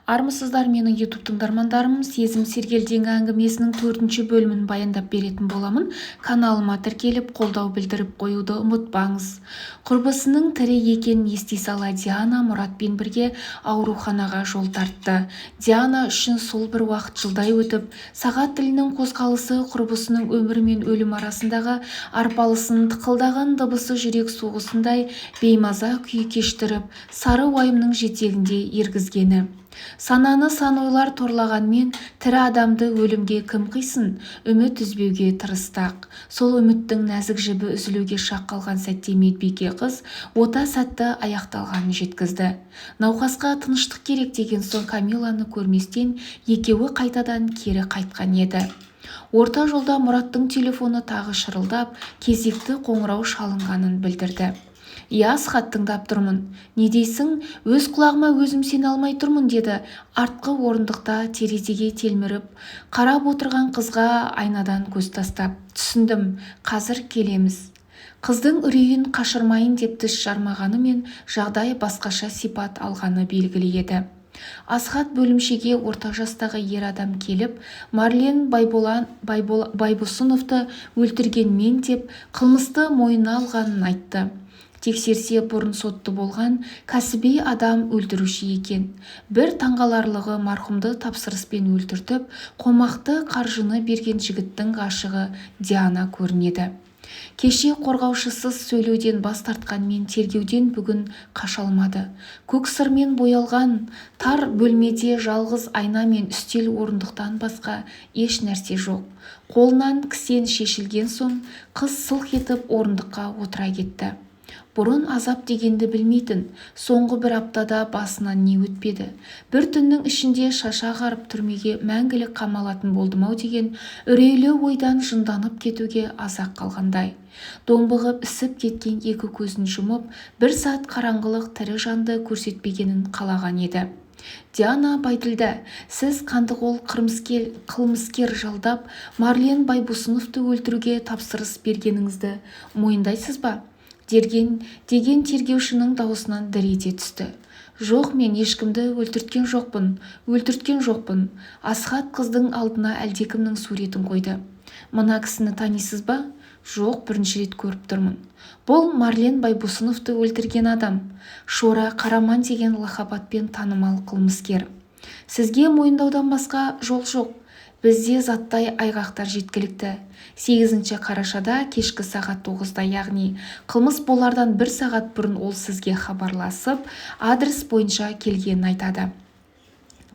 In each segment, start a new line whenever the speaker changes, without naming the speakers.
Армысыздар, менің YouTube тыңдармандарым! Сезім сергелдеңі әңгімесінің төртінші бөлімін баяндап беретін боламын. Каналыма тіркеліп, қолдау білдіріп қоюды ұмытпаңыз. Құрбысының тірі екенін ести сала Диана Мұратпен бірге ауруханаға жол тартты. Диана үшін сол бір уақыт жылдай өтіп, сағат тілінің қозғалысы құрбысының өмірі мен өлім арасындағы арпалысын тықылдаған дыбысы жүрек соғысындай беймаза күй кештіріп, сары уайымның жетегінде ергізгені. Сананы сан ойлар торлағанмен, тірі адамды өлімге кім қисын, үміт үзбеуге тырысты-ақ. Сол үміттің нәзік жібі үзілуге шақ қалған сәтте медбике қыз ота сәтті аяқталғанын жеткізді. Науқасқа тыныштық керек деген соң Камиланы көрместен екеуі қайтадан кері қайтқан еді. Орта жолда Мұраттың телефоны тағы шырылдап, кезекті қоңырау шалынғанын білдірді. «Иә, Асхат, тыңдап тұрмын. Не дейсің? Өз құлағыма өзім сене алмай тұрмын», деді артқы орындықта терезеге телміріп қарап отырған қызға айнадан көз тастап. «Түсіндім, қазір келеміз». Қыздың үрейін қашырмайын деп тіс жармағанымен, жағдай басқаша сипат алғаны белгілі еді. Асхат, бөлімшеге орта жастағы ер адам келіп, Марлен Байбосыновты өлтірген мен деп, қылмысты мойнына алғанын айтты. Тексерсе, бұрын сотты болған кәсіби адам өлтіруші екен. Бір таңғаларлығы, марқұмды тапсырыспен өлтіртіп, қомақты қаржыны берген жігіттің ғашығы Диана көрінеді. Кеше қорғаушысыз сөйлеуден бас тартқанмен, тергеуден бүгін қаша алмады. Көк сырмен боялған тар бөлмеде жалғыз айна мен үстел, орындықтан басқа еш нәрсе жоқ. Қолынан кісен шешілген соң, қыз сылқ етіп орындыққа отыра кетті. Бұрын азап дегенді білмейтін, соңғы бір аптада басынан не өтпеді. Бір түннің ішінде шашы ағарып, түрмеге мәңгілік қамалатын болдым-ау деген үрейлі ойдан жынданып кетуге аз-ақ қалғандай. Домбығып ісіп кеткен екі көзін жұмып, бір сәт қараңғылық тірі жанды көрсетпегенін қалаған еді. Диана Байділда, сіз қандықол қылмыскер жалдап, Марлен Байбосыновты өлтіруге тапсырыс бергеніңізді мойындайсыз ба? Дерген деген тергеушінің даусынан дір ете түсті. Жоқ, мен ешкімді өлтірткен жоқпын, өлтірткен жоқпын. Асхат қыздың алдына әлдекімнің суретін қойды. Мына кісіні танисыз ба? Жоқ, бірінші рет көріп тұрмын. Бұл Марлен Байбосыновты өлтірген адам. Шора Қараман деген лақап атпен танымал қылмыскер. Сізге мойындаудан басқа жол жоқ. Бізде заттай айғақтар жеткілікті. 8 қарашада кешкі сағат 9-да, яғни қылмыс болардан бір сағат бұрын ол сізге хабарласып, адрес бойынша келгенін айтады.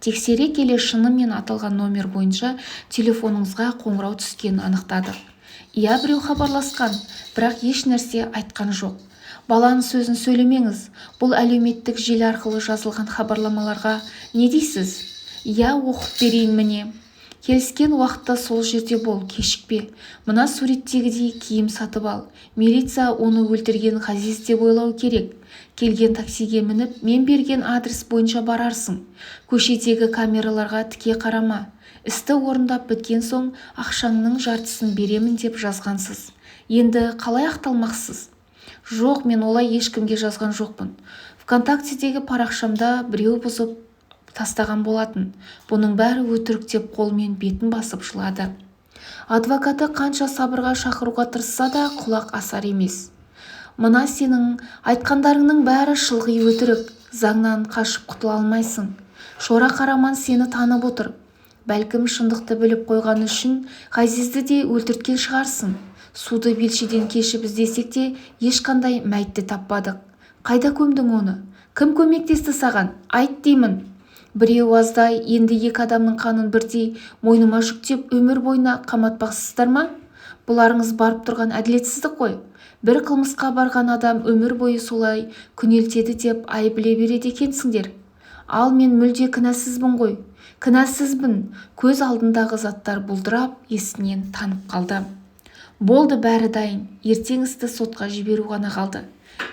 Тексере келе шынымен аталған номер бойынша телефоныңызға қоңырау түскенін анықтадық. Иә, біреу хабарласқан, бірақ еш нәрсе айтқан жоқ. Баланың сөзін сөйлемеңіз. Бұл әлеуметтік желі арқылы жазылған хабарламаларға не дейсіз? Иә, оқып берейін, міне. Келіскен уақытта сол жерде бол, кешікпе. Мына суреттегідей киім сатып ал. Милиция оны өлтірген Ғазиз деп ойлау керек. Келген таксиге мініп, мен берген адрес бойынша барарсың. Көшедегі камераларға тіке қарама. Істі орындап біткен соң ақшаңның жартысын беремін деп жазғансыз. Енді қалай ақталмақсыз? Жоқ, мен олай ешкімге жазған жоқпын. ВКонтактедегі парақшамда біреу бұзып тастаған болатын. Бұның бәрі өтірік, деп қолмен бетін басып жылады. Адвокаты қанша сабырға шақыруға тырысса да, құлақ асар емес. Мына сенің айтқандарыңның бәрі шылғи өтірік, заңнан қашып құтыла алмайсың. Шора Қараман сені танып отыр. Бәлкім, шындықты біліп қойғаны үшін Ғазизді де өлтірткен шығарсың. Суды белшеден кешіп іздесек те, ешқандай мәйтті таппадық. Қайда көмдің оны? Кім көмектесті саған? Айт деймін. Біреу аздай, енді екі адамның қанын бірдей мойныма жүктеп, өмір бойына қаматпақсыздар ма? Бұларыңыз барып тұрған әділетсіздік қой. Бір қылмысқа барған адам өмір бойы солай күнелтеді деп айып іле береді екенсіңдер. Ал мен мүлде кінәсізбін ғой. Кінәсізбін. Көз алдындағы заттар бұлдырап, есінен танып қалды. Болды, бәрі дайын. Ертең істі сотқа жіберу ғана қалды.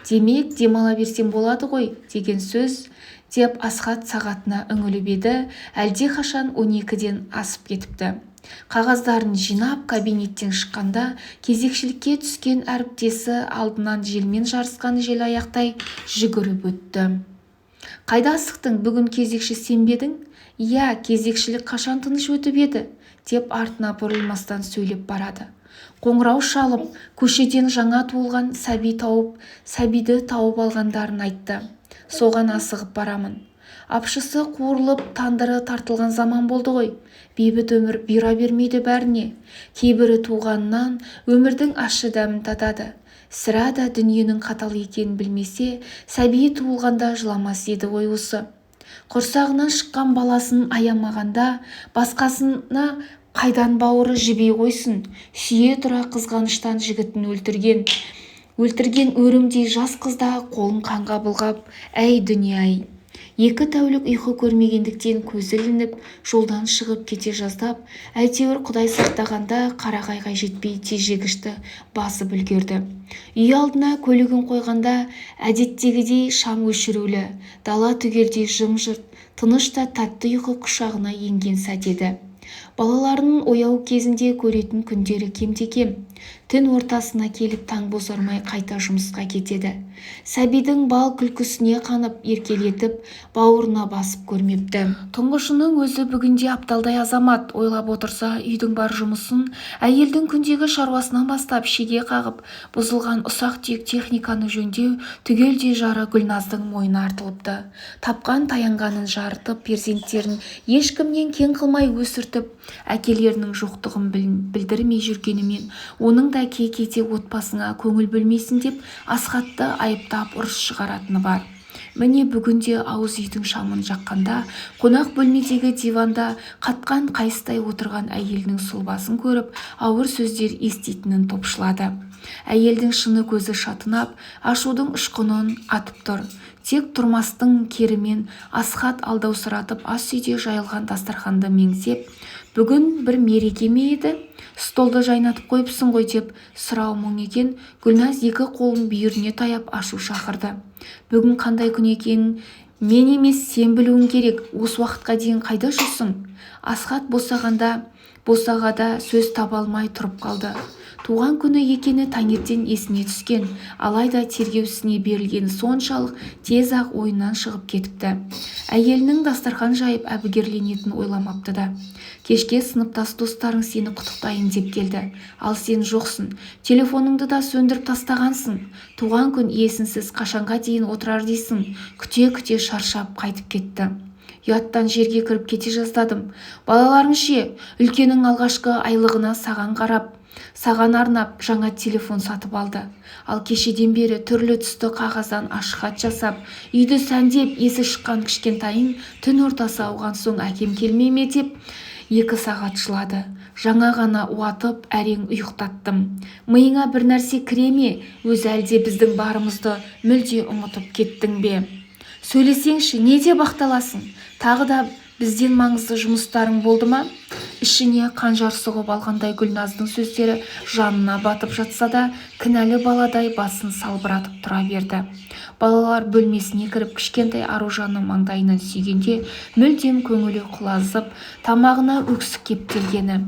Демек, демала берсем болады ғой деген сөз, деп Асхат сағатына үңіліп еді, әлдеқашан 12-ден асып кетіпті. Қағаздарын жинап кабинеттен шыққанда кезекшілікке түскен әріптесі алдынан желмен жарысқан желаяқтай жүгіріп өтті. Қайда асықтың, бүгін кезекші сен бе едің? Иә, кезекшілік қашан тыныш өтіп еді, деп артына бұрылмастан сөйлеп барады. Қоңырау шалып, көшеден жаңа туылған сәбиді тауып алғандарын айтты. Соған асығып барамын. Апшысы қуырылып, тандыры тартылған заман болды ғой. Бейбіт өмір бұйыра бермейді бәріне. Кейбірі туғаннан өмірдің ащы дәмін татады. Сірә да дүниенің қатал екенін білмесе, сәбиі туылғанда жыламас еді ғой осы. Құрсағынан шыққан баласын аямағанда, басқасына қайдан бауыры жіби қойсын? Сүйе тұра қызғаныштан жігітін өлтірген. Өлтірген өрімдей жас қыз да қолын қанға былғап, әй дүние-ай. 2 тәулік ұйқы көрмегендіктен көзі ілініп, жолдан шығып кете жаздап, әйтеуір Құдай сақтағанда қарағайға жетпей тежегішті басып үлгерді. Үй алдына көлігін қойғанда әдеттегідей шам өшірулі, дала түгелдей жым-жырт, тыныш та тәтті ұйқы құшағына енген сәт еді. Балаларының ояу кезінде көретін күндері кемде-кем. Түн ортасына келіп таң бозармай қайта жұмысқа кетеді. Сәбидің бал күлкісіне қанып, еркелетіп, бауырына басып көрмепті. Тұңғышының өзі бүгінде апталдай азамат, ойлап отырса, үйдің бар жұмысын, әйелдің күндегі шаруасынан бастап шеге қағып, бұзылған ұсақ-түйек техниканы жөндеу түгелдей жары Гүлназдың мойнына артылыпты. Тапқан таянғанын жарытып, перзенттерін ешкімнен кем қылмай өсіртіп, әкелерінің жоқтығын білдірмей жүргенімен, оның да кей-кейде отбасыңа көңіл бөлмейсің деп Асхатты айыптап ұрыс шығаратыны бар. Міне бүгінде ауыз үйдің шамын жаққанда қонақ бөлмедегі диванда қатқан қайыстай отырған әйелінің сұлбасын көріп, ауыр сөздер еститінін топшылады. Әйелдің шыны көзі шатынап, ашудың ұшқынын атып тұр. Тек тұрмастың керімен Асхат алдаусыратып ас үйде жайылған дастарханды меңзеп, бүгін бір мереке ме еді? Столды жайнатып қойыпсың ғой деп сұрау мұң екен, Гүлназ екі қолын бүйіріне таяп ашу шақырды. Бүгін қандай күн екенін мен емес сен білуің керек, осы уақытқа дейін қайда жүрсің? Асхат босағада сөз таба алмай тұрып қалды. Туған күні екені таңертең есіне түскен, алайда тергеу ісіне берілгені соншалық тез-ақ ойынан шығып кетіпті. Әйелінің дастархан жайып әбігерленетінін ойламапты да. Кешке сыныптас достарың сені құттықтайын деп келді. Ал сен жоқсың, телефоныңды да сөндіріп тастағансың. Туған күн иесінсіз қашанға дейін отырар дейсің, күте-күте шаршап қайтып кетті. Ұяттан жерге кіріп кете жаздадым. Балаларың ше, үлкенің алғашқы айлығына саған қарап, саған арнап жаңа телефон сатып алды. Ал кешеден бері түрлі түсті қағаздан ашхат жасап, үйді сәндеп есі шыққан кішкентайың түн ортасы ауған соң әкем келмей ме деп 2 сағат жылады. Жаңа ғана уатып, әрең ұйықтаттым. Миыңа бір нәрсе кіре ме, өзі әлде біздің барымызды мүлде ұмытып кеттің бе? Сөйлесеңші, не деп ақталасың? Тағы да бізден маңызды жұмыстарың болды ма? Ішіне қанжар сұғып алғандай Гүлназдың сөздері жанына батып жатса да, кінәлі баладай басын салбыратып тұра берді. Балалар бөлмесіне кіріп, кішкентай Аружанның маңдайынан сүйгенде мүлдем көңілі құлазып, тамағына өксік кептелгені.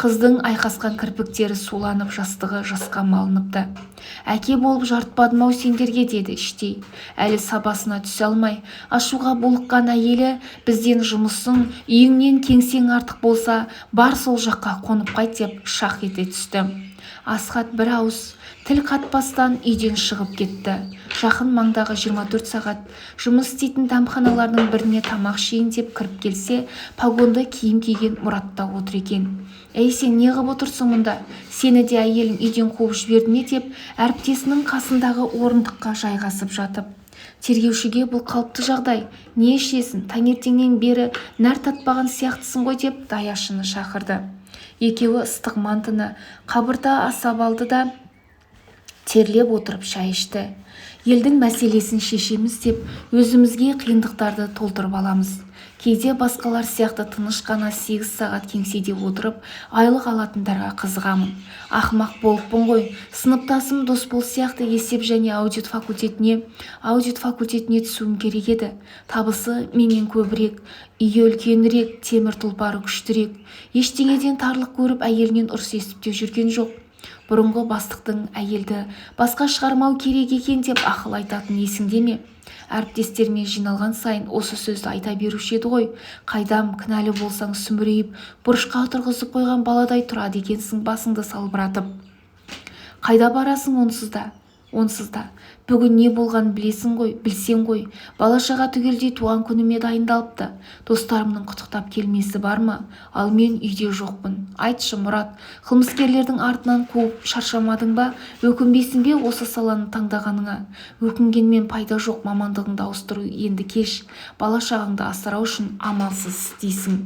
Қыздың айқасқан кірпіктері суланып, жастығы жасқа малыныпты. Әке болып жарытпадым-ау сендерге, деді іштей. Әлі сабасына түсе алмай, ашуға булыққан әйелі бізден жұмысың, үйіңнен кеңсең артық болса, бар сол жаққа қонып қайт деп шақ ете түсті. Асхат бір ауыз тіл қатпастан үйден шығып кетті. Жақын маңдағы 24 сағат жұмыс істейтін дәмханалардың біріне тамақ ішейін деп кіріп келсе, погонды киім киген Мұрат та отыр екен. Әй, сен не қылып отырсың мұнда? Сені де әйелің үйден қуып жіберді ме деп әріптесінің қасындағы орындыққа жайғасып жатып. Тергеушіге бұл қалыпты жағдай, не ішесің, таңертеңнен бері нәр татпаған сияқтысың ғой деп даяшыны шақырды. Екеуі ыстық мантыны қабырта асап алды да терлеп отырып шай ішті. Елдің мәселесін шешеміз деп өзімізге қиындықтарды толтырып аламыз. Кейде басқалар сияқты тыныш қана 8 сағат кеңседе отырып, айлық алатындарға қызығамын. Ақымақ болыппын ғой. Сыныптасым Досбол сияқты есеп және аудит факультетіне түсуім керек еді. Табысы менен көбірек, үйі үлкенірек, темір тұлпары күштірек. Ештеңеден тарлық көріп, әйелінен ұрыс естіп те жүрген жоқ. Бұрынғы бастықтың әйелді басқа шығармау керек екен деп ақыл айтатын есіңде ме? Әріптестеріме жиналған сайын осы сөзді айта беруші еді ғой. Қайдам, кінәлі болсаң сүмірейіп, бұрышқа отырғызып қойған баладай тұрады екенсің басыңды салбыратып. Қайда барасың онсыз да? Онсыз да. Бүгін не болғанын білесің ғой, білсең ғой. Бала-шаға түгелдей туған күніме дайындалыпты. Достарымның құттықтап келмесі бар ма? Ал мен үйде жоқпын. Айтшы, Мұрат, қылмыскерлердің артынан қуып шаршамадың ба? Өкінбейсің бе осы саланы таңдағаныңа? Өкінгенмен пайда жоқ, мамандығыңды ауыстыру енді кеш. Бала-шағаңды асырау үшін амалсыз істейсің.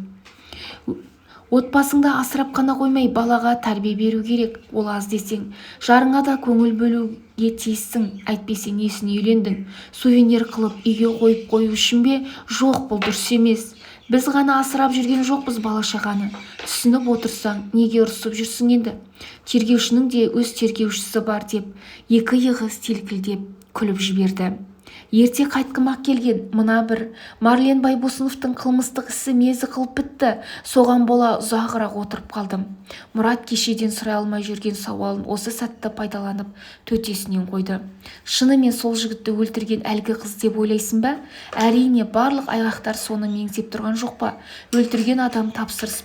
Отбасыңды асырап қана қоймай, балаға тәрбие беру керек, ол аз десең. Жарыңа да көңіл бөлуге тиіссің, әйтпесе несіне үйлендің? Сувенир қылып үйге қойып қою үшін бе? Жоқ, бұл дұрыс емес. Біз ғана асырап жүрген жоқпыз бала-шағаны. Түсініп отырсаң, неге ұрсып жүрсің енді? Тергеушінің де өз тергеушісі бар деп, екі иығы селкілдеп күліп жіберді. Ерте қайтқым-ақ келген, мына бір Марлен Байбосыновтың қылмыстық ісі мезі қылып бітті, соған бола ұзағырақ отырып қалдым. Мұрат кешеден сұрай алмай жүрген сауалын осы сәтті пайдаланып төтесінен қойды. Шынымен сол жігітті өлтірген әлгі қыз деп ойлайсың ба? Әрине, барлық айғақтар соны меңзеп тұрған жоқ па? Өлтірген адам тапсырыс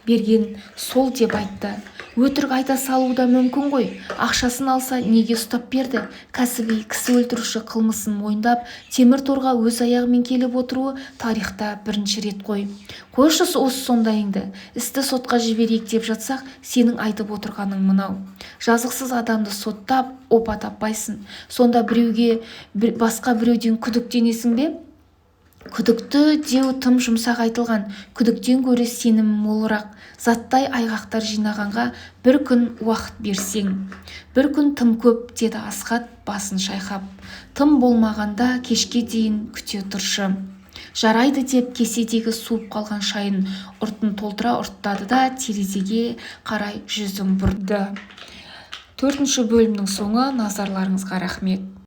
берген сол деп айтты. Өтірік айта салуы да мүмкін ғой. Ақшасын алса, неге ұстап берді? Кәсіби кісі өлтіруші қылмысын мойындап, темір торға өз аяғымен келіп отыруы тарихта бірінші рет қой. Қойшы осы сондайыңды. Істі сотқа жіберейік деп жатсақ, сенің айтып отырғаның мынау. Жазықсыз адамды соттап, опа таппайсың. Сонда біреуге, басқа біреуден күдіктенесің бе? Күдікті деу тым жұмсақ айтылған, күдіктен гөрі сенім молырақ. Заттай айғақтар жинағанға бір күн уақыт берсең. Бір күн тым көп, деді Асхат басын шайқап. Тым болмағанда кешке дейін күте тұршы. Жарайды деп кеседегі суып қалған шайын ұртын толтыра ұрттады да терезеге қарай жүзін бұрды. 4-ші бөлімнің соңы. Назарларыңызға рахмет.